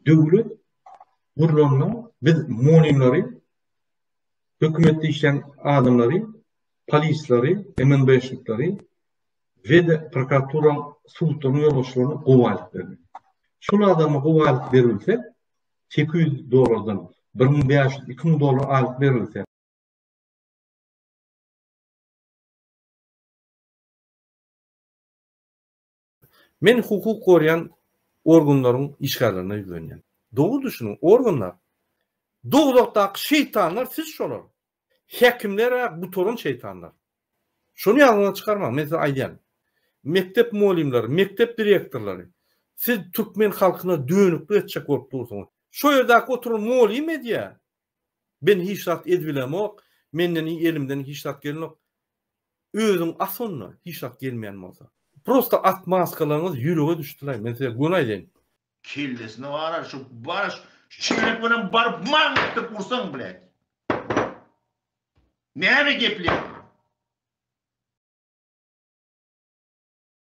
Döwlet gurlanda biz molymlary, hökümetde işleýän adamlary, polislary, MNB-şnikleri we-de prokuraturaň, sudlaryň ýolbaşçylaryna gowy aýlyk bermeli. Şol adama gowy aýlyk berilse, 800 dollardan 1500, 2000 dollar aýlyk berilse, Men hukuk goraýan organlaryň işgärlerine ýüzlenýän. Dogry düşüniň, organlar. Dowzahdaky şeýtanlar siz şolar. Häkimler-ä gutaran şeýtanlar. Şony ýadyňyzdan çykarmaň, men size aýdýan. Mekdep mugallymlary, mekdep direktorlary, siz türkmen halkyna dönüklik etjek bolup dursuňyz. Şo ýerdäki oturan mugallym edýär. Ben hiç zat edibilemok, menden elimden hiç zat gelenok. Özüň as onda, hiç zat gelmeýän bolsa. Prosta atmaskalaryňyz ýürege düşdülaý, men size göni aýdaýyn. Kellesine barar şu bar şu çelek bilen baryp maňk etdirip ursaň blät. Näme gepleýäň?